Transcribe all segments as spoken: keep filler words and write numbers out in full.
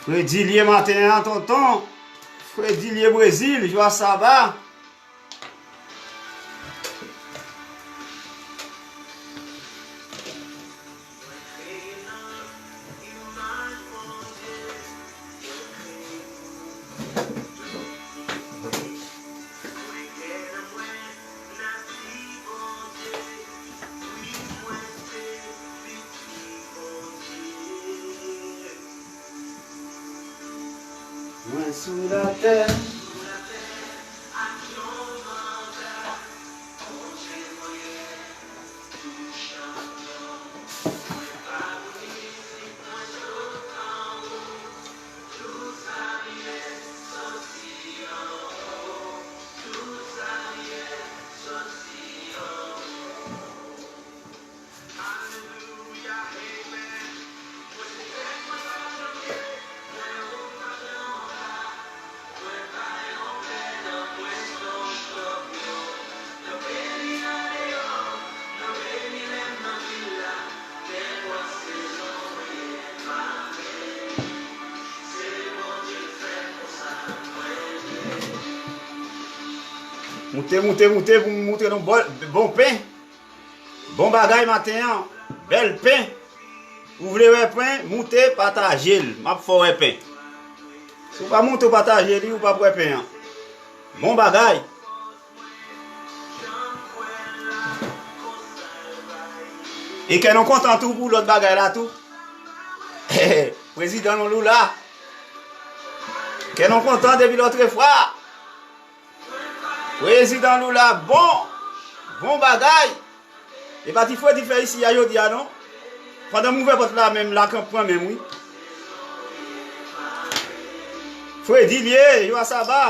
Fredilye maten an, tonton. Fredilye Brezil, Jwa Saba. Mwen sou latè. Moute, moute, moute pou m moutre nou bon, bon pen. Bon bagay maten an. Bèl pen. Ou vle wè pen, moute pataje l. M ap fè w wè pen. Si w pa moute w pataje li, ou p ap wè pen an. Bon bagay. E kè nou kontan tou pou lòt bagay la tou. Prezidan nou Lula. Kè nou kontan depi lòtrefwa. Prezidan Lula bon. Bon bagay. E pa ti Fredi fè isi a jodi a non. Pandan m ouvè pòt la menm, lakan pran menm wi. Fredi l ye, Jwa Saba.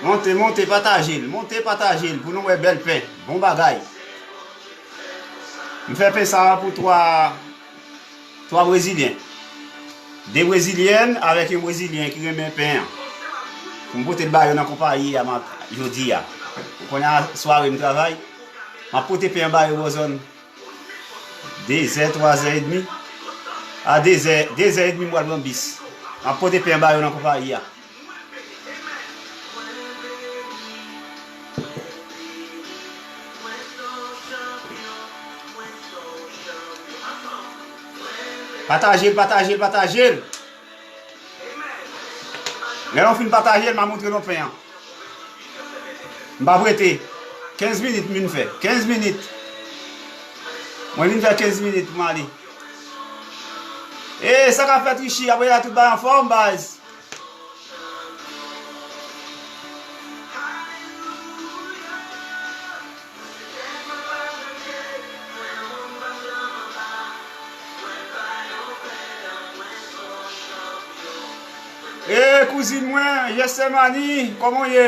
Monte, monte, pataje l. Monte, pataje l pou nou wè bèl pen. Bon bagay. M fè pen sa a pou twa, twa Brezilyen. De Brezilyèn avèk yon Brezilyen ki renmen pen an. Pou m pote l ba yo nan konpayi a mat-, jodi a. Ou konnen a sware m travay. M ap pote pen an ba yo bò zòn de zè, twa zè edmi. A de zè, de zè edmi m pral pran bis. M ap pote pen an ba yo nan konpayi a. Pataje l, pataje l, pataje l. Lè nou fin pataje l, m a montre nou pen an. M p ap rete. Kenz minit m vin fè. Kenz minit. Mwen vin fè kenz minit pou m ale. E sa k ap fèt Richi, apre la tout bagay anfòm, baz. E kouzin mwen, Jessemani, kòman w ye?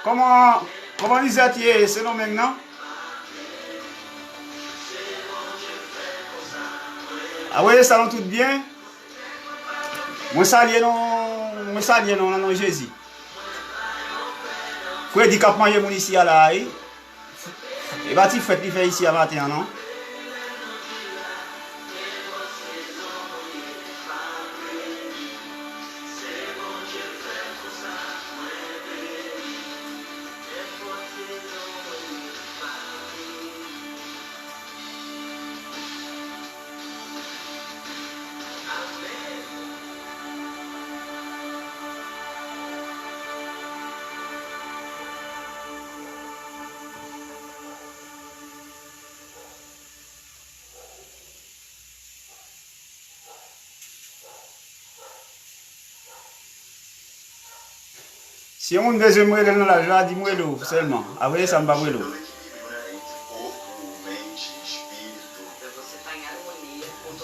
Kòman, kòman Lizèt ye, Sendomeng nan? A wi, sa nou tout byen? Mwen salye nou, mwen salye nou nan non Jezi. Fredi k ap manje moun isi a la a, wi. E pa ti fèt li fè isi a maten an, non. Si yon moun bezwen m rele l nan live la, di m rele w sèlman. Apre sa, m p ap rele w.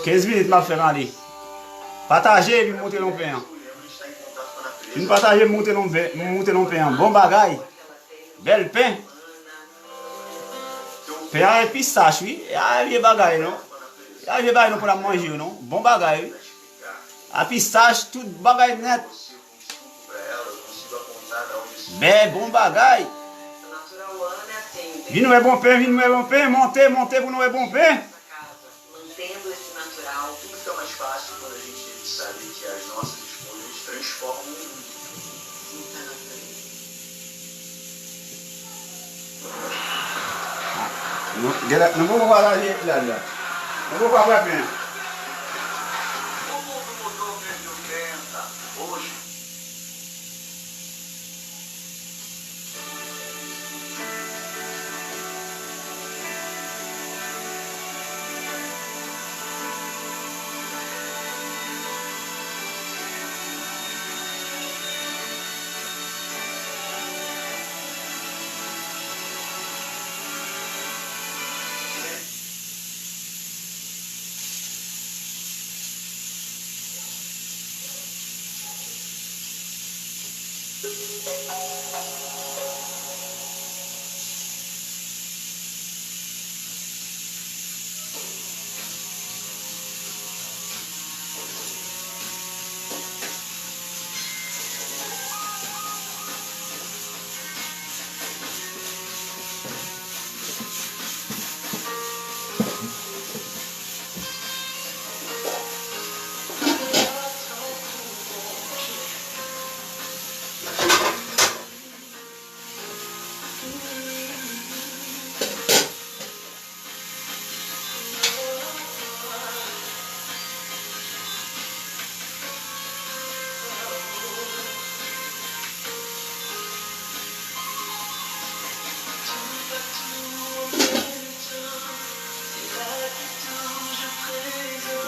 Kenz minit m ap fè m ale. Pataje epi m montre nou pen an. Fin pataje, m montre nou pen, m montre nou pen an. Bon bagay. Bèl pen. Pen an e pistach, wi. E a vye bagay, non. Chaje bay nou pou n ap manje yo, non. Bon bagay, wi. A pistach, tout bagay nèt. Bè, bon bagay. Vin wè bon pen, vin wè bon pen. Monte, monte pou nou wè bon pen. Nou, genlè, nou poko pataje eklè a. Nou poko pran pen an.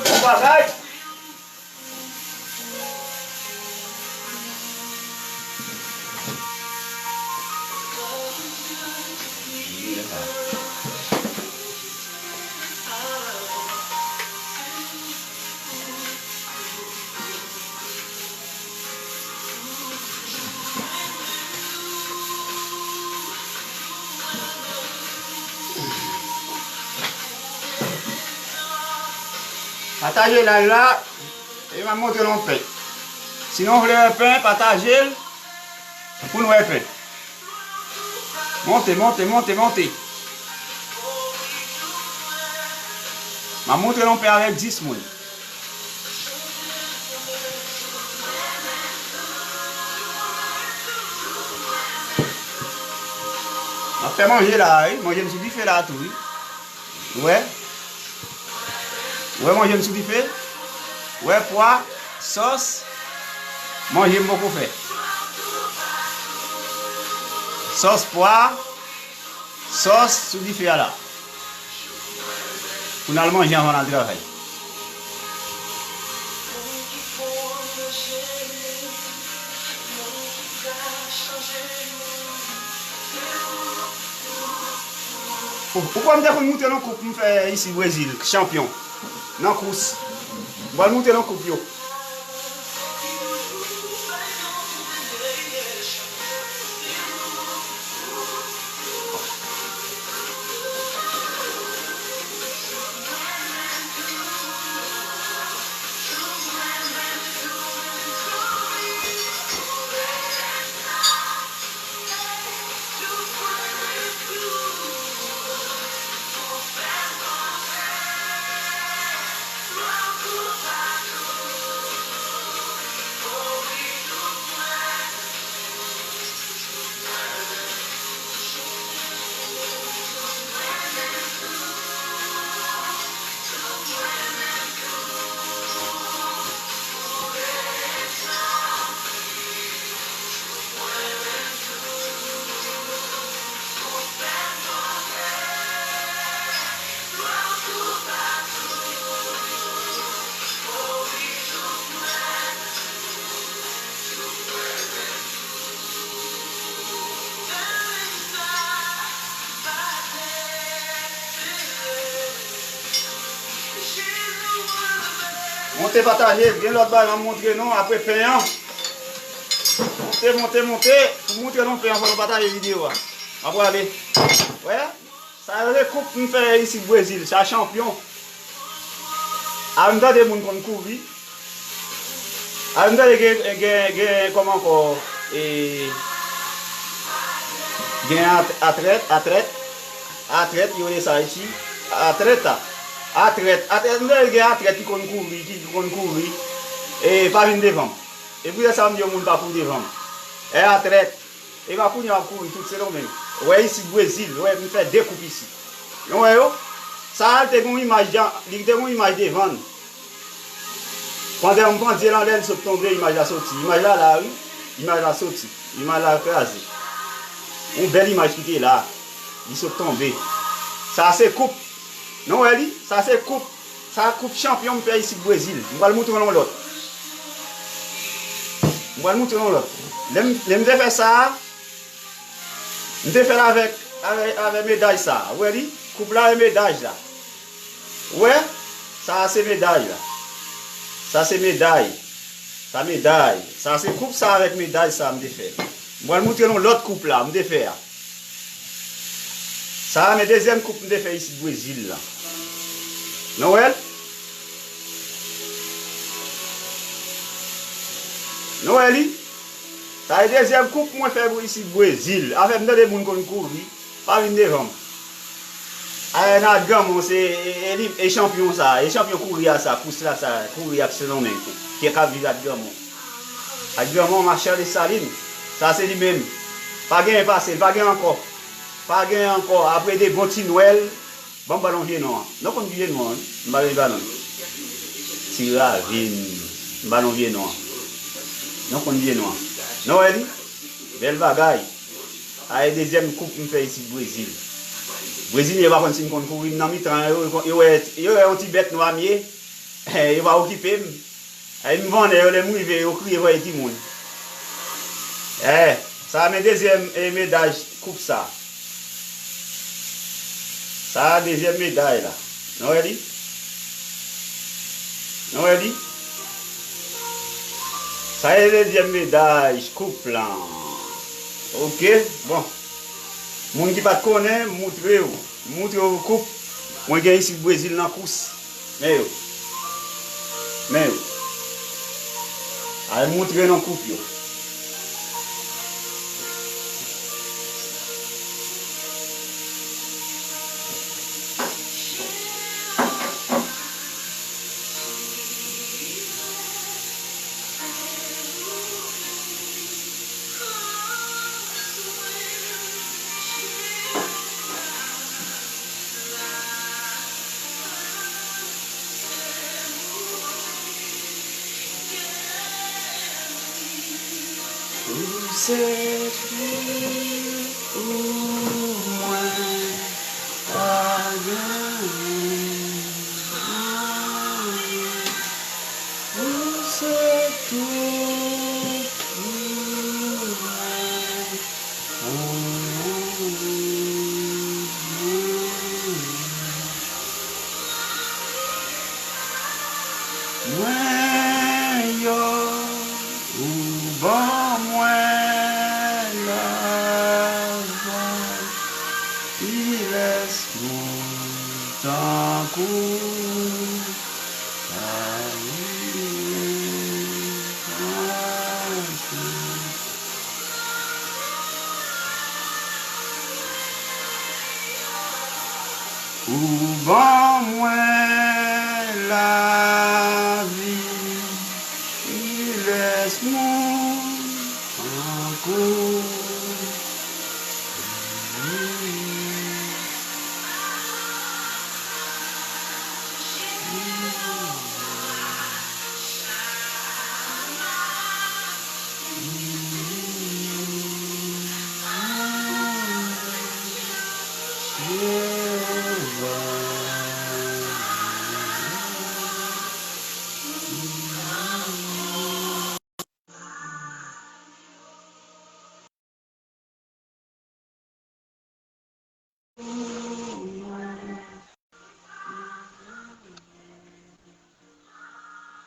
Bon bagay. Pataje live la, e m ap montre nou pen. Si nou vle wè pen, pataje l pou n wè pen. Monte, monte, monte, monte. M ap montre nou pen avèk dis moun. M ap fè manje la, wi. Manje m sou dife la tou, wi. Ou wè? Ou wè manje m sou dife? Ou wè pwa, sòs, manje m poko fè. Sòs pwa, sòs sou dife a la. Pou n al manje anvan n al travay. Ou, ou kwè m te konn moute nan koup m fè isi Brezil, chanpyon, nan kous. M pral moute nan koup yo. Monte pataje, gen lòt bagay m ap montre nou apre pen an. Monte, monte, monte. Pou montre nou pen an, fò nou pataje videyo a. M ap prale. Wè? Sa yo se koup m fè isit Brezil. Sa chanpyon. A, m tande moun konn kouri. A, m tande gen, gen, gen, kòman ankò, e, gen at-, atlèt, atlèt, atlèt, yo rele sa isi, atlèt, a, atlèt, atlèt, m tande gen atlèt ki konn kouri, ki, ki konn kouri, e pa vin devan m. E poutèt sa m di yo moun pa kouri devan m. E atlèt, e pa kounye a w ap kouri tout Sendomeng. Wè isit Brezil, wè m fè de koup isit. Nou wè yo? Sa a te gon imaj, li te gon imaj devan l. Pandan m pandye l anlè, l sot tonbe, imaj la soti. Imaj la la, wi. Imaj la soti. Imaj la kraze. Yon bèl imaj ki te la. Li sot tonbe. Sa se koup. Nou wè li? Sa se koup. Sa koup chanpyon m fè isit Brezil. M pral moutre w yon lòt. M pral moutre w yon lòt. Lè m, lè m te fè sa a, m te fè l avèk, avèk, avèk medaj sa a. Ou wè li? Koup la e medaj la. Ou wè? Sa a se medaj la. Sa se medaj. Sa medaj. Sa se koup sa avèk medaj sa m te fè. M pral moutre nou lòt koup la m te fè a. Sa a men dezyèm koup m te fè isit Brezil la. Nou wè l? Nou wè li? Sa e dezyèm koup mwen fè pou isit Brezil. Afè m tande moun konn kouri. Pa vin devan m. Ay, Nad Granmon, se, e, e, li, e chanpyon sa, e chanpyon kouri a sa, kous la sa, kouri ak Sendomeng, ki ka viv Nad Granmon. Nad Granmon, Machè Desalin, sa se li menm. Pa genyen pase l, pa genyen ankò. Pa genyen ankò. Apre de bon ti nwèl, ban m ba nou vye non an. Nou konn vye non an, wi. M ba nou vye non an. Ti ravin, m ba nou vye non an. Nou konn vye non an. Nou wè li? Bèl bagay. A e dezyèm koup m fè isit Brezil. Brezilyen yo pa konn si m konn kouri, m nan mitan an, yo, yo wè, yo wè yon ti bèt nwa m ye, yo pa okipe m. Ay, m vannen yo, lè m rive, yo kriye, voye timoun. Eh, sa a men dezyèm, eh, medaj koup sa. Sa a dezyèm medaj la. Nou wè li? Nou wè li? Sa e dezyèm medaj koup lan. Oke, bon. Moun ki pa t konnen, m moutre w. M moutre w koup mwen gen isit Brezil nan kous. Men yo. Men yo. Al moutre nou koup yo. Ou se tout pou mwen, pa gen anyen. Ou se tout pou mwen. Mwen yo, ou ban mwen lavi ki lès moun tankou w pa rive tankou. Ou ban mwen lavi, ki lès moun tankou w.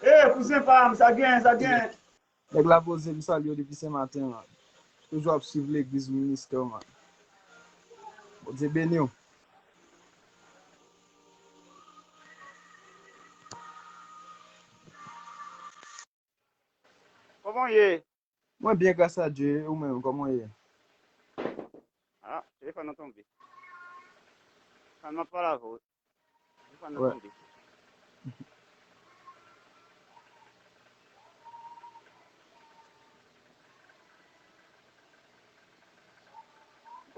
Eh, kouzen pa m, sa gen, sa gen. Nèg la poze, m salye w depi Senmaten, man. Toujou ap swiv legliz ministè w, man. Bondye beni w. Kòman w ye? Mwen byen, gras a Dye. Ou menm, kòman w ye? Ah, telefòn nan tonbe. Telefòn nan pale avè w. Telefòn nan tonbe.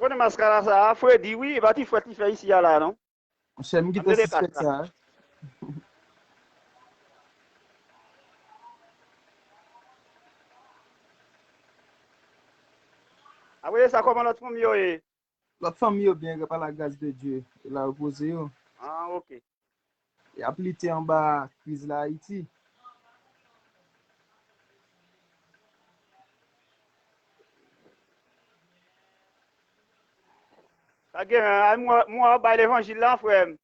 Konnen maskara sa a, Fredi, wi, e pa ti frèt li fè isi a la, non? Monchè, m gentan sispèk sa. Apre sa, kòman lòt fanmi yo ye? Lòt fanmi yo byen, pa la gras de Dye. E la yo poze yo. Ah, ok. Y ap lite anba kriz la Ayiti. Sa gen, ay, mwen, mwen ap bay levanjil la, frè m.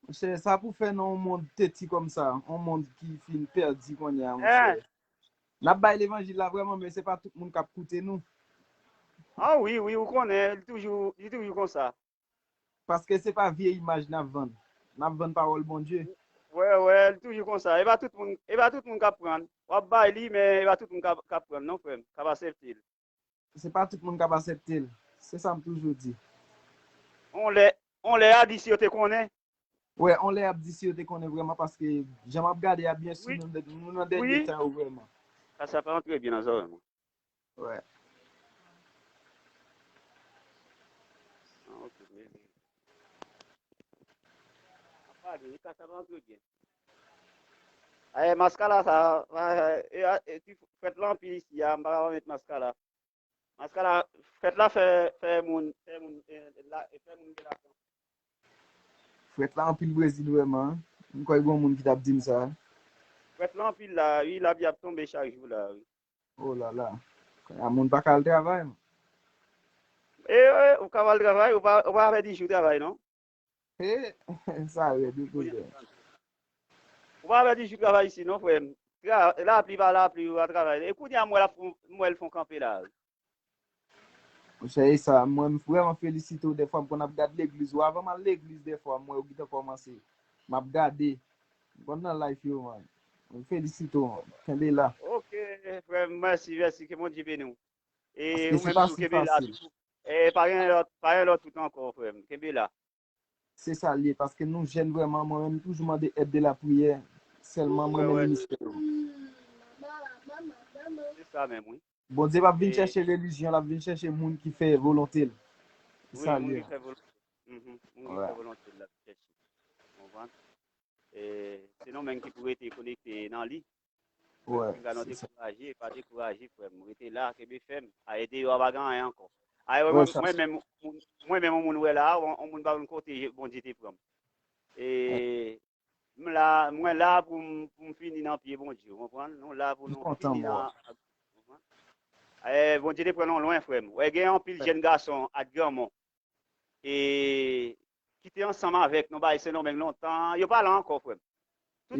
Monchè, sa pou fè nan yon mond teti kòm sa, yon mond ki fin pèdi kounye a, monchè. N ap bay levanjil la vrèman, men se pa tout moun k ap koute nou. Ah wi, wi, ou konnen, li toujou, li toujou konsa. Paske se pa vye imaj n ap vann. N ap vann pawòl Bondye. Wè, wè, li toujou konsa. E pa tout moun, e pa tout moun k ap pran. W ap bay li, men e pa tout moun k ap, k ap pran, non, frè m, k ap aksepte l. Se pa tout moun k ap aksepte l. Se sa m toujou di. On lè, on lè a di si yo te konnen. Wè, on lè y ap di si yo te konnen vrèman, paske jan m ap gade a, byen si nou, nou nan dènye tan yo vrèman. Sa, sa pa antre byen nan zòrèy mwen. Wè. Ah, ok, men. Apa gen, ka sa pa antre byen. Ay, maskara sa, e, e, e, ti frèt lan anpil isi a, m pa ka met maskara. Maskara, frèt la fè, fè moun, fè moun, e, la, e fè moun gen lajan. Frèt la anpil Brezil vrèman. M kwè gen yon moun ki t ap di m sa. Frèt la anpil la, wi, lapli ap tonbe chak jou la, wi. Oh la la. Kounye a moun pa ka al travay, man. E, e, ou ka al travay, ou pa, ou pa fè di jou travay, non? E, sa rèd, wi, kounye a. Ou pa fè di jou travay isi, non, frè m. Tra-, lapli pa lapli, ou pa travay. E kounye a, m wè l ap fon, m wè l fon kanpe la, wi. Monchè, e sa, mwen, m vrèman felisite w. Dèfwa, m konn ap gad legliz ou. Avan m al legliz, dèfwa, m wè ou gentan kòmanse. M ap gade. M konn nan live yo, man. M felisite w, man. Kenbe la. Ok, frè m, mèsi, mèsi. Ke Bondye beni w. E ou menm tou, kenbe la. E pa gen lòt, pa gen lòt wout ankò, frè m. Kenbe la. Se sa l ye, paske nou jèn vrèman, mwen menm, m toujou mande èd de lapriyè, sèlman mwen menm ministè yo. Se sa menm, wi. Bondye p ap vin chèche relijyon, l ap vin chèche moun ki fè volonte l. Se sa l ye. Moun ki fè volonte l, l ap chèche. Konprann? E se nou menm ki pou rete konekte nan li. Wi, nou dekouraje, pa dekouraje, frè m. Rete la, kenbe fèm. Aye deyò a pa gen anyen ankò. Aye, mwen menm, mwen menm, yon moun wè la, yon moun pa konn kote Bondye te pran m. E m la, mwen la pou m, pou m fini nan pye Bondye, ou konprann? Nou la pou nou fini nan. Aye, Bondye te pran nou lwen, frè m. Wè, gen anpil jèn gason ak granmoun e ki te ansanm avèk nou bay Sendomeng lontan, yo pa la ankò, frè m.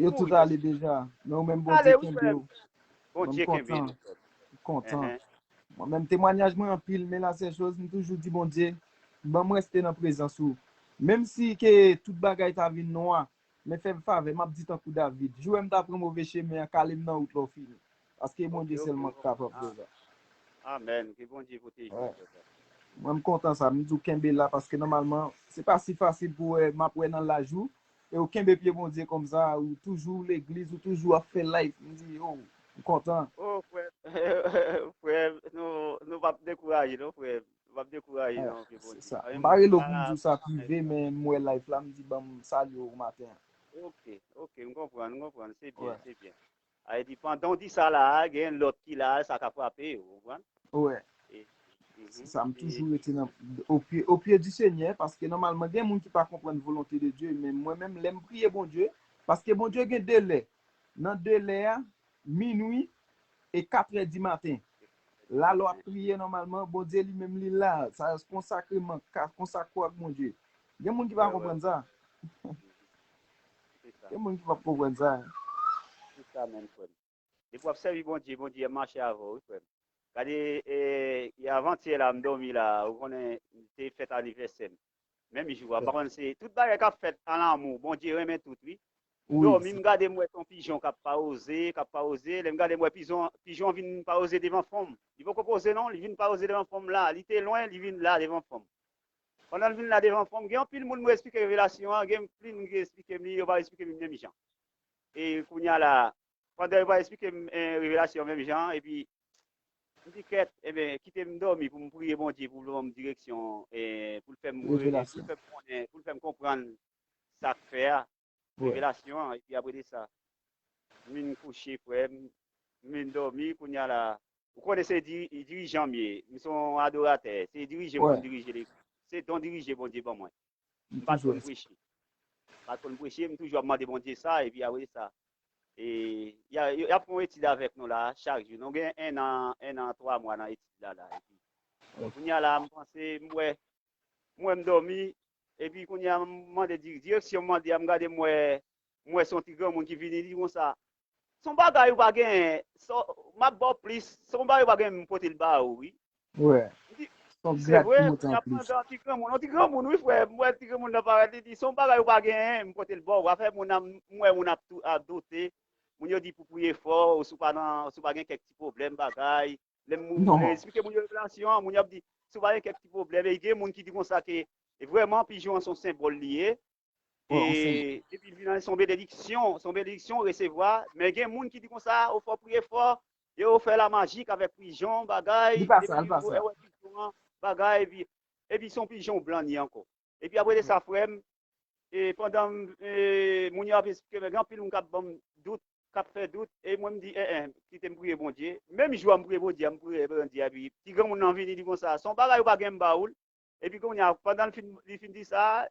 Yo tout ale deja. Men ou menm, Bondye kenbe w. Bondye kenbe nou, frè m. M kontan. Mwen menm, temwanyaj mwen anpil, men la sèl choz, m toujou di Bondye, ban m reste nan prezans ou. Menm si ke tout bagay ta vin nwa, men fè m favè, m ap di tankou David, jou wè m ta pran move chemen an, kale m nan wout la w fini. Paske Bondye sèlman k kapab fè sa. Amèn. Ke Bondye pwoteje w, frè. Mwen, m kontan sa. M di w kenbe la, paske nòmalman, se pa si fasil pou wè, m ap wè nan laj ou, e ou kenbe pye Bondye konsa, ou toujou legliz, ou toujou ap fè live. M di, oh, m kontan. Oh, frè, frè, nou, nou p ap dekouraje, non, frè. Nou p ap dekouraje, non, ke Bondye. M pa rele w pou m di w sa prive, men m wè live la, m di, ban m salye w maten an. Ok, ok, m konprann, m konprann. Se byen, se byen. Sa vle di, pandan w di sa la a, gen lòt ki la a, sa ka frape yo, ou konprann? Wi. Se sa, m toujou rete nan, o pye, o pye di Senyè, paske nòmalman, gen moun ki pa konprann volonte de Dye, men mwen menm, lè m priye Bondye, paske Bondye gen de lè. Nan de lè a, minwi e katrè di maten. La, lè w ap priye nòmalman, Bondye li menm, li la. Sa, konsakreman, ka, konsakre w ak Bondye. Gen moun ki pa konprann sa. Gen moun ki p ap konprann sa. Se sa menm, frè m. Depi w ap sèvi Bondye, Bondye ap mache avè w, wi, frè m. Gade, e, avantyè la, m dòmi la, ou konnen, m te fèt anivèsè m. Menm jou a, m pa konn se, tout bagay k ap fèt an lanmou, Bondye renmen tout, wi. Dòmi, m gade, m wè se yon pijon k ap pawoze, k ap pawoze. Lè m gade, m wè pijon, pijon vin pawoze devan fon m. Li poko poze non, li vin pawoze devan fon m la. Li te lwen, li vin la devan fon m. Pandan l vin la devan fon m, gen anpil moun mwen eksplike revelasyon an, gen anpil moun ki eksplike m li, yo pa eksplike m li menm jan. E kounye a la, pandan yo pa eksplike m eh, revelasyon menm jan, epi m di kèt, ebyen, kite m dòmi pou m priye Bondye pou l ban m direksyon, eh, pou l fè m, pou l fè m konnen, pou l fè m konprann sa k fè a, revelasyon an, epi apre de sa, m vin kouche, frè m, m vin dòmi, kounye a la, ou konnen se diri- dirijan m ye, m se yon adoratè, se dirije m konn dirije legliz, se don dirije Bondye ban mwen. M pa t konn preche. M pa t konn preche, m toujou ap mande Bondye sa, epi apre sa, e, y a- y ap fè yon etid avèk nou la, chak jou. Nou gen en an, en an, twa mwa nan etid la, la. Epi, kounye a la, m panse, m wè, m wè m dòmi, epi kounye a, m mande di- direksyon, m mande a, m gade, m wè, m wè se yon ti granmoun ki vini, li di konsa, se yon bagay ou pa genyen, m ap ba w plis, se yon bagay ou pa genyen, m pote l ba ou, wi. M di, se vre, kounye a, pandan ti granmoun, yon ti granmoun, wi, frè, m wè ti granmoun nan parèt, li di, se yon bagay ou pa genyen, m pote l ba w. Afè moun nan, m wè moun ap tou- ap dote, moun yo di pou priye fò, si w pa nan, si w pa gen kèk ti pwoblèm, bagay, lè m moun, lè eksplike moun yo revelasyon an, moun yo ap di, si w pa gen kèk ti pwoblèm, e gen moun ki di konsa ke, e vrèman, pijon an se yon senbòl li ye, e, epi l vin an son benediksyon, son benediksyon w resevwa. Men gen moun ki di konsa, ou fò priye fò, e ou fè la majik avèk pijon, bagay, epi ou wè pijon an, bagay, epi, epi se yon pijon blan li ankò. Epi apre de sa, frè m, e pandan m, e, moun yo ap eksplike, men gen anpil moun k ap ban m dout, k ap fè dout, e mwen m di, en, en, kite m priye Bondye. Menm jou a m priye Bondye, m priye Bondye, epi ti granmoun nan vini, li konsa, se yon bagay ou pa gen m ba ou l. Epi kounye a, pandan l fin, li fin di sa,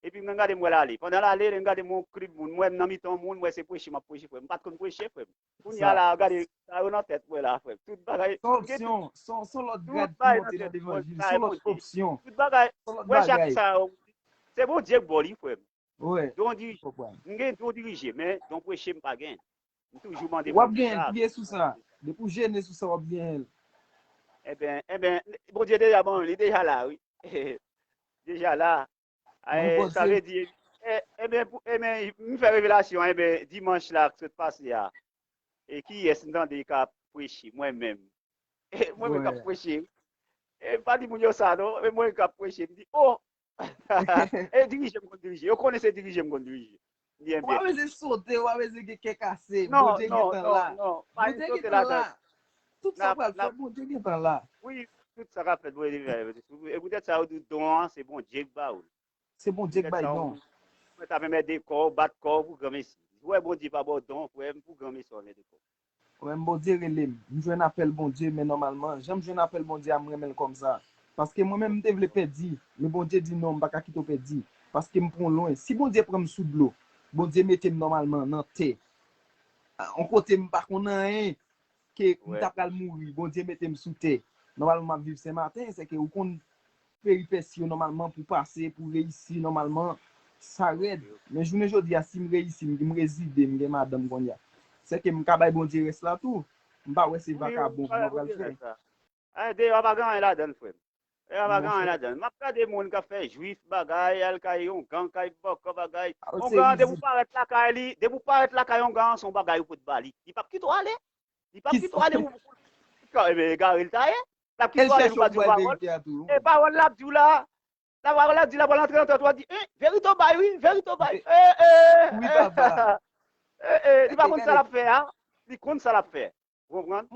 epi m gade m wè l ale. Pandan l ale, m gade m yon klib moun, m wè m nan mitan moun, m wè se preche m ap preche, frè m. M pa t konn preche, frè m. Kounye a la, gade, sa yo nan tèt mwen la, frè m. Tout bagay, tout bagay nan tèt mwen, sa e Bondye. Tout bagay, wè chak sa yo, se Bondye k ba w li, frè m. Don dirije, m gen don dirije, men don preche m pa gen. M toujou mande Bondye sa. W ap gen, priye sou sa. Depi w jene sou sa, w ap genyen l. Enben, enben, Bondye deja ban m li, deja la, wi. Deja la. Sa vle di, enben, m fè revelasyon, enben, dimanch la k sot pase a. E kiyès m tande k ap preche? Mwen menm. Mwen menm k ap preche. E pa di moun yo sa non, men mwen k ap preche. M di, oh! E dirije m konn dirije. Yo konnen se dirije m konn dirije. Byen, byen. Ou pa bezwen sote, ou pa bezwen gen kè kase. Non, Bondye non, gentan non, la. Non. Pa gen sote ladan. Tout sa pral fèt, Bondye gentan la. Wi, tout sa k ap fèt, Bondye gentan la. E poutèt sa yo di don an, se Bondye k ba ou l. Se Bondye k bay don. Mwen ta menm ede kò w, bat kò w pou granmesi. Ou wè Bondye pa ba w don, frè m, pou granmesi w ap ede kò w. Mwen menm Bondye rele m. M jwenn apèl Bondye, men nòmalman, jan m jwenn apèl Bondye a, m renmen l kòmsa. Paske mwen menm, m te vle pèdi, men Bondye di non, m pa ka kite w pèdi. Paske m pran w lwen. Si Bondye pran m sou dlo, Bondye mete m nòmalman nan tè, yon kote m pa konn anyen, ke m ta pral mouri, Bondye mete m sou tè. Nòmalman, m ap viv Senmaten, sèke ou konn peripesi yo nòmalman pou pase, pou reyisi nòmalman, sa rèd. Men jounen jodi a, si m reyisi, m, m rezide, m gen madanm kounye a. Sèke m ka bay Bondye rès la tou. M pa wè se vakabon pou m ap pral fè. Deyò a pa gen anyen ladan l, frè m. Deyò a pa gen anyen ladan l. M ap gade moun k ap fè jwif bagay, al kay ongan, kay bòkò bagay. Ongan, depi w parèt lakay li, depi w parèt lakay ongan, se yon bagay ou pot ba li. Li p ap kite w ale. Li p ap kite w ale. Ebyen, egare l ta ye. L ap kite w ale pou pa di w pawòl. E pawòl l ap di w la, la pawòl l ap di la, pral antre nan tèt ou, w ap di, eh, verite w bay, wi, verite w bay. Eh, eh, eh, eh, li pa konn sa l ap fè a. Li konn sa l ap fè. Ou konprann?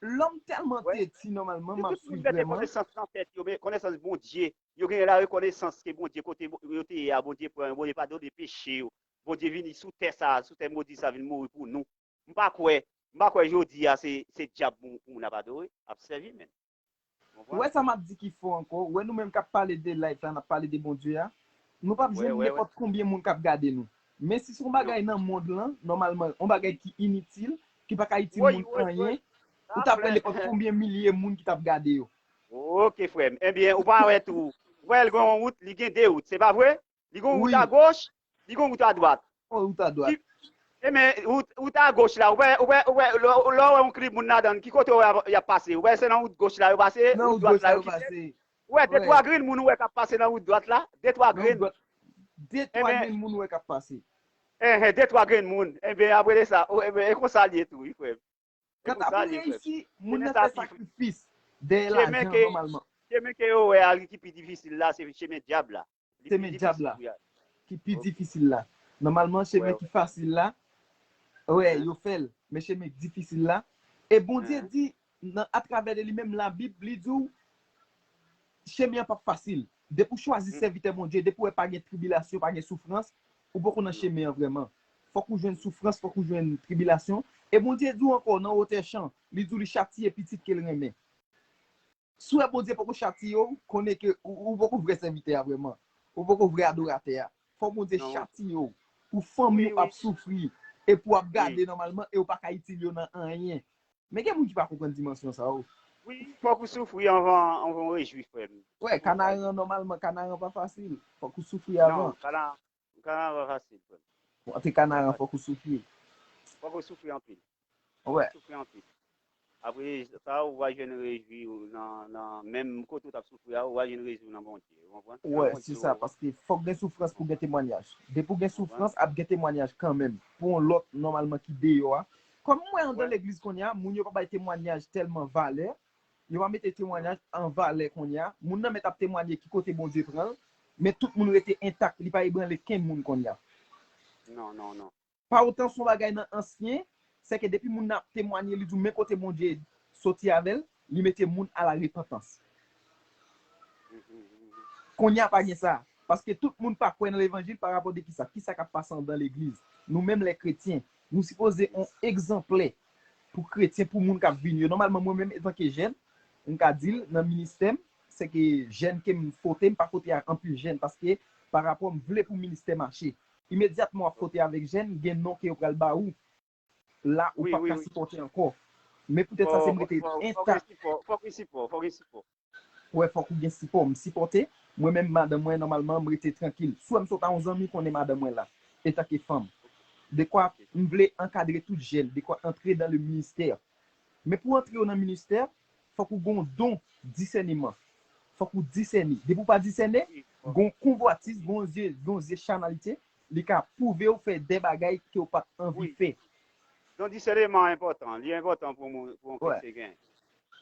Lòm tèlman teti, nòmalman, m ap swiv vrèman. Tout moun mete konesans nan tèt yo, men konesans Bondye. Yo gen la rekonesans ke Bondye, kote yo te ye a, Bondye pran yo, Bondye padone peche yo. Bondye vini sou tè sa, sou tè modi sa, vin mouri pou nou. M pa kwè, m pa kwè jodi a se, se dyab pou, pou moun ap adore, ap sèvi menm. Ou wè sa m ap di ki fò ankò? Ou wè nou menm k ap pale de live la, n ap pale de Bondye a? Nou p ap jwenn nenpòt konbyen moun k ap gade nou. Men si se yon bagay nan mond lan, nòmalman, yon bagay ki initil, ki pa ka itil moun anyen, ou t ap wè nenpòt konbyen milye moun ki t ap gade yo. Ok, frè m. Ebyen, ou pa wè tou. Ou wè l gen yon wout, li gen de wout, se pa vre? Li gen wout agoch, li gen wout adwat. Wout adwat. Ebyen, wout, wout agoch la, ou wè, ou wè, ou wè, lè, lè w wè yon klib moun ladan l, ki kote w wè y ap pase? Ou wè se nan wout goch la yo pase, wout dwat la yo kite. Ou wè de twa grenn moun ou wè k ap pase nan wout dwat la, de twa grenn. De twa grenn moun ou wè k ap pase. Enhen, de twa grenn moun. Enben, apre de sa, o, enben, e konsa l ye tou, wi, frè m. E konsa l ye, frè m. Chemen sa pi, chemen ke, chemen ke yo wè a ki pi difisil la, se chemen dyab la. Li pi difisil pou y ale. Ki pi difisil la. Nòmalman, chemen ki fasil la, wè, yo fè l. Men chemen ki difisil la. E Bondye di, nan, atravè de li menm, Labib, li di w, chemen an p ap fasil. Depi w chwazi sèvitè Bondye, depi w wè pa gen tribilasyon, pa gen soufrans, ou poko nan chemen an vrèman. Fòk ou jwenn soufrans, fòk ou jwenn tribilasyon. E Bondye di w ankò nan wotè chan, li di w li chatiye pitit ke l renmen. Si w wè Bondye poko chatiye w, konnen ke ou, ou poko vrè sèvitè a vrèman. Ou poko vrè adoratè a. Fò Bondye chatiye w. Pou fanmi w ap soufri. E pou w ap gade nòmalman e w pa ka itil yo nan anyen. Men gen moun ki pa konprann dimansyon sa yo. Wi, fòk ou soufri anvan, anvan w rejwi, frè m. Wè, kanaran nòmalman, kanaran pa fasil. Fòk ou soufri avan. Non, kanaran, kanaran pa fasil, frè m. Pou antre kanaran, fòk ou soufri. Fòk ou soufri anpil. Wè. Soufri anpil. Apre sa, ou va jwenn rejwi w nan, nan menm kote w t ap soufri a, ou va jwenn rejwi w nan Bondye. Ou konprann? Wè, se sa, paske fòk gen soufrans pou gen temwanyaj. Depi w gen soufrans, ap gen temwanyaj kanmenm. Pou yon lòt, nòmalman, ki deyò a. Kòm m wè anndan legliz kounye a, moun yo pa bay temwanyaj tèlman valè, yo pa mete temwanyaj an valè kounye a. Moun nan mèt ap temwaye ki kote Bondye pran l, men tout moun rete entak, li pa ebranle kenn moun kounye a. Non, non, non. Pa otan se yon bagay nan ansyen, se ke depi moun nan ap temwaye, li di w men kote Bondye soti avè l, li mete moun a la repantans. Kounye a pa gen sa. Paske tout moun pa kwè nan levanjil pa rapò de kisa? Kisa k ap pase anndan legliz? Nou menm lè kretyen, nou sipoze yon egzanplè pou kretyen, pou moun k ap vini yo. Nòmalman, mwen menm, etanke jèn, m ka di l, nan ministè m, se ke jèn ke m fote, m pa fote ak anpil jèn, paske pa rapò m vle pou ministè mache. Imedyatman w ap fote avèk jèn, gen non ke yo pral ba ou. La, ou p ap ka sipòte ankò. Men poutèt sa, se m rete entak. Fòk gen sipò, fòk gen sipò, fòk gen sipò. Wè, fòk ou gen sipò. M sipòte. Mwen menm, madanm mwen, nòmalman, m rete trankil. Si w wè m sot a yon zanmi, konnen madanm mwen la, etanke fanm. Dekwa, m vle ankadre tout jèn, dekwa antre dans le ministère. Men pou antre yo nan ministè, fòk ou gen yon don disèneman. Fòk ou disène. Depi w pa disène, gen yon konvwatis, gen yon zye, gen yon zye chanalite, li ka pwouve w fè de bagay ke w pa t anvi fè. Don disèneman enpòtan. Li enpòtan pou moun, pou yon kretyen gen.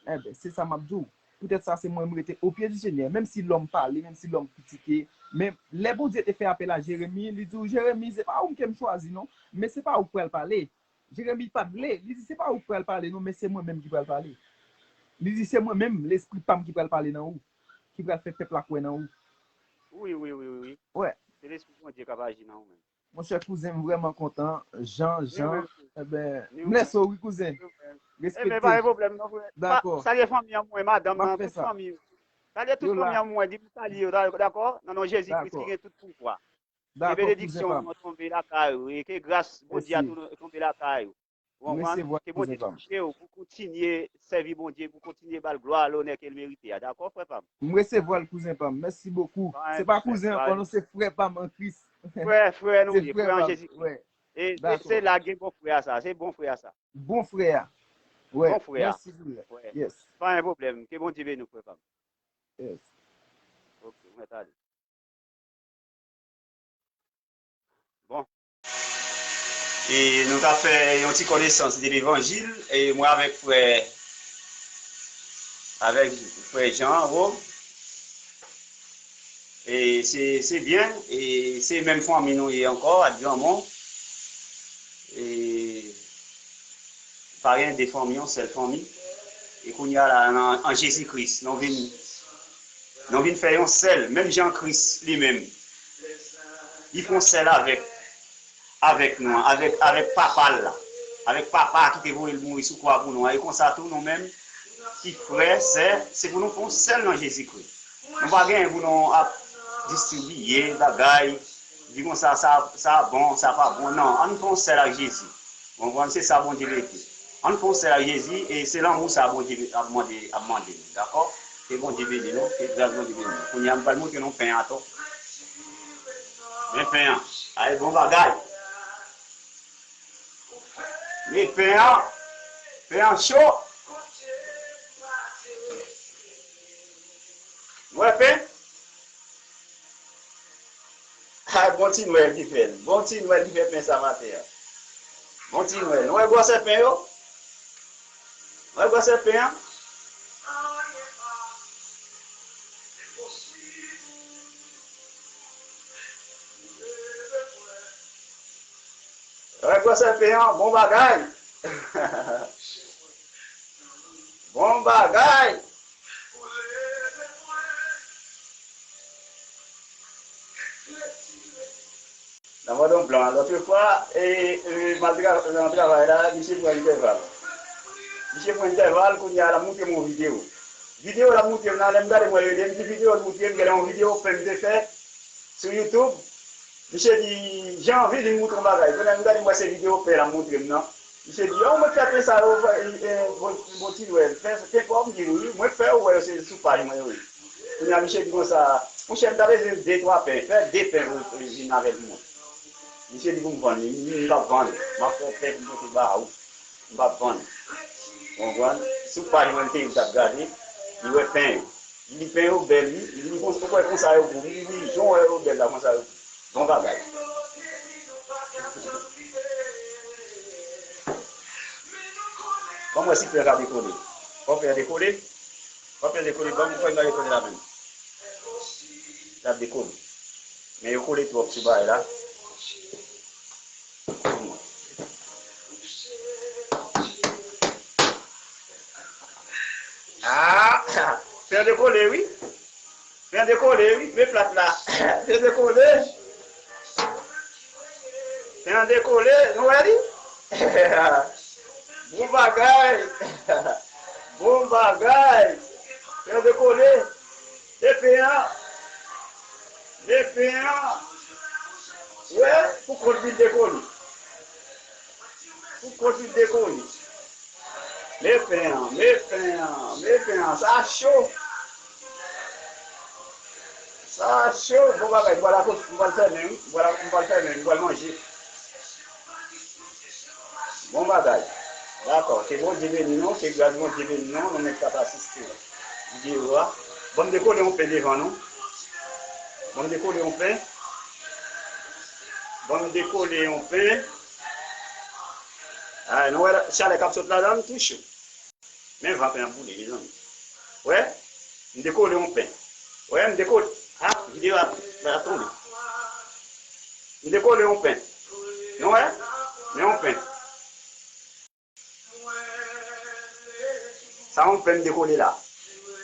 Enben, se sa m ap di w. Poutèt sa, se mwen m rete o pye di Senyè. Menm si lòm pale, menm si lòm kritike, men lè Bondye te fè apèl a Jeremi, li di w, Jeremi, se pa ou m ke m chwazi, non. Men se pa ou k pral pale. Jeremi pa t vle. Li di, se pa ou k pral pale, non, men se mwen menm ki pral pale. Li di, se mwen menm, lespri pa m ki pral pale nan ou, ki pral fè pèp la kwè nan ou. Wi, wi, wi, wi. Wè. Se lespri Bondye k ap aji nan ou menm. Monchè, kouzen, m vrèman kontan. Jan, Jan, enben, m lèse w, wi, kouzen. Enben, pa gen pwoblèm, non, frè. Dakò. Salye fanmi an mwen, madanm nan, tout fanmi. Salye tout fanmi an mwen, di m salye yo, dakò? Nan non Jezi Kris ki gen tout pouvwa. Ke benediksyon tonbe lakay ou, e ke gras Bondye a tonbe lakay ou. Ou konprann? Ke Bondye touche w pou kontinye sèvi Bondye, pou kontinye ba l glwa, lonè ke l merite a. Dakò, frè pa m? M resevwa l, kouzen pa m. Mèsi bokou. Se pa kouzen ankò, non, se frè pa m an Kris. Frè, frè nou ye, frè an Jezi Kris. E se la gen bon frè a sa, se bon frè a sa. Bon frè a. Bon frè a. Mèsi pou li. Yes. Pa gen pwoblèm. Ke Bondye beni w, frè pa m. Yes. Ok, mwen t ale. Bon. E nou t ap fè yon ti konesans de levanjil, e mwen avèk frè, avèk frè Jan, bon. E se, se byen, e se menm fanmi nou ye ankò, ak granmon. E pa gen de fanmi, yon sèl fanmi. E kounye a la, nan, an Jezi Kris, nou vin, nou vin fè yon sèl, menm jan Kris li menm, li fè yon sèl avèk, avèk nou an, avèk, avèk Papa l la, avèk Papa a ki te voye l mouri sou kwa pou nou an. E konsa tou, nou menm, ki frè, sè, se pou nou fè yon sèl nan Jezi Kris. Nou pa genyen pou nou ap distribiye bagay, di konsa, sa, sa bon, sa pa bon. Non, ann fè yon sèl ak Jezi. Ou konprann? Se sa Bondye vle di. Ann fè yon sèl ak Jezi, e se lanmou sa Bondye ap mande, ap mande nou. Dakò? Ke Bondye beni nou, ke gras Bondye beni nou. Kounye a, m pral montre nou pen an atò. Men pen an. Ay, bon bagay. Men pen an. Pen an cho. Ou wè pen? Ay, bon ti Nwèl ki fè l. Bon ti Nwèl ki fè pen sa maten an. Bon ti Nwèl. Nou wè gwosè pen yo? Nou wè gwosè pen an? Nou wè gwosè pen an? Bon bagay. Bon bagay. Nan mòd yon blan. Lòt fwa, e, e, m al tra- nan travay la, misye pran entèval. Misye pran entèval, kounye a l ap montre m yon videyo. Videyo l ap montre m nan, lè m gade m wè yo de, m di videyo l montre m, genlè yon videyo pen m te fè sou YouTube. Misye di, jan anvi vin montre yon bagay. Kounye a m gade m wè se videyo pen l ap montre m nan. Misye di, yo, mwen fè pen sa yo, fè, e, e, bon, bon ti Nwèl. Pen, pen pa w? M di, wi, mwen fè yo, wè yo se sou paj mwen yo ye. Kounye a, misye di konsa, monchè, m ta bezwen de twa pen. Fè de pen pou, pou vin avè l pou mwen. Misye di pou m vann li. M di, m p ap vann. M ap fè pen pou m pote ba ou. M p ap vann. Ou konprann? Sou paj mwen te ye, m t ap gade. Li wè pen yo. Li di pen yo bèl, wi. Li di, ou wè konsa yo gou. Li di, wi, jan w wè yo bèl la, konsa yo gou. Bon bagay. Ban m wè si pen an ka dekole. Fò pen an dekole. Fò pen an dekole. Ban m wè pen an dekole la menm. L ap dekole. Men yo kole twòp sou bagay la. Ah! Pen an dekole, wi. Pen an dekole, wi. Men plat la. Pen an dekole. Pen an dekole. Nou wè li? Bon bagay. Bon bagay. Pen an dekole. Men pen an. Men pen an. Wè, pou kont li dekole. Pou kont li dekole. Men pen an, men pen an, men pen an. Sa cho. Sa cho. Bon bagay. M pral akos-, m pral fèmen, wi. M pral, m pral fèmen, m pral manje. Bon bagay. Dakò. Ke Bondye beni nou, ke gras Bondye beni nou, nou menm k ap asiste videyo a. Ban m dekole yon pen devan nou. Ban m dekole yon pen. Ban m dekole yon pen. Ay, nou wè chalè k ap sot ladan l, tou cho. Men van pen ap boule, mezanmi. Wè, m dekole yon pen. Wè, m dekole. Ah, videyo a, a tonbe. M dekole yon pen. Nou wè? Men yon pen. Sa yon pen m dekole la.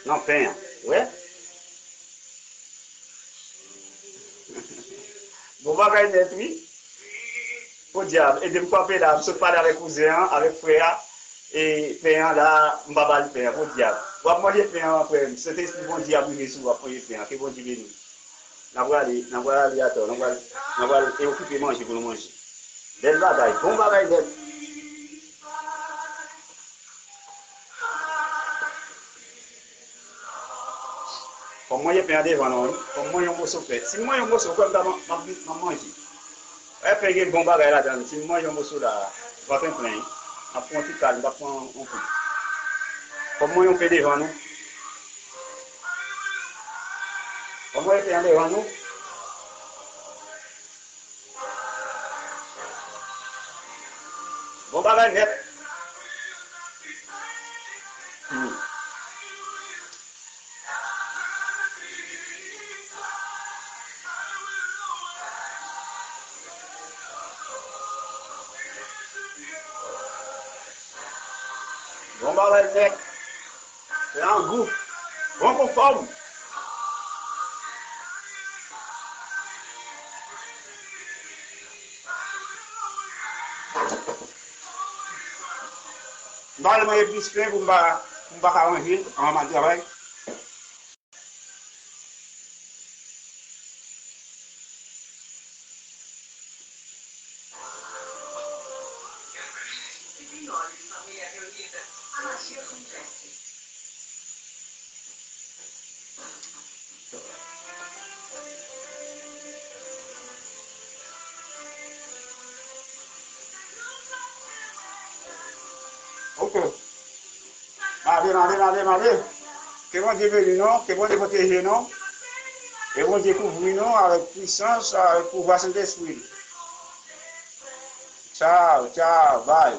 Nan pen an. Wè? Bon bagay nèt, wi. Podyab, ede m kwape la, m sot pale avèk kouzen an, avèk frè a, e pen an la, m pa ba l pen an, podyab. W ap manje pen an, frè m, Sentespri Bondye ap rive sou ou, w ap manje pen an, ke Bondye beni w. N a prale, n a prale atò, n a prale, n a prale e okipe manje pou nou manje. Bèl bagay, bon bagay nèt. Fò m manje pen an devan nou, wi. Fò m manje yon moso pen. Si m manje yon moso, kwè m ta man-, m ap, m ap manje. Wè, pen gen bon bagay ladan l. Si m manje yon moso la, vant mwen plen, wi. M ap pran yon ti kal, m p ap pran yon pen. Fò m manje yon pen devan nou. Fò m manje pen an devan nou. Bon bagay nèt. Hmm. Bon bagay nèt. Grangou. Bon konfòm. M pa vle manje plis pen pou m pa, pou m pa ka ranje anvan m al travay. Ok. Mande, mande, mande, mande. Ke Bondye beni nou, ke Bondye pwoteje nou. E Bondye kouvri nou avèk pwisans, avèk pouvwa Sentespri l. Tchaw, tchaw, bay.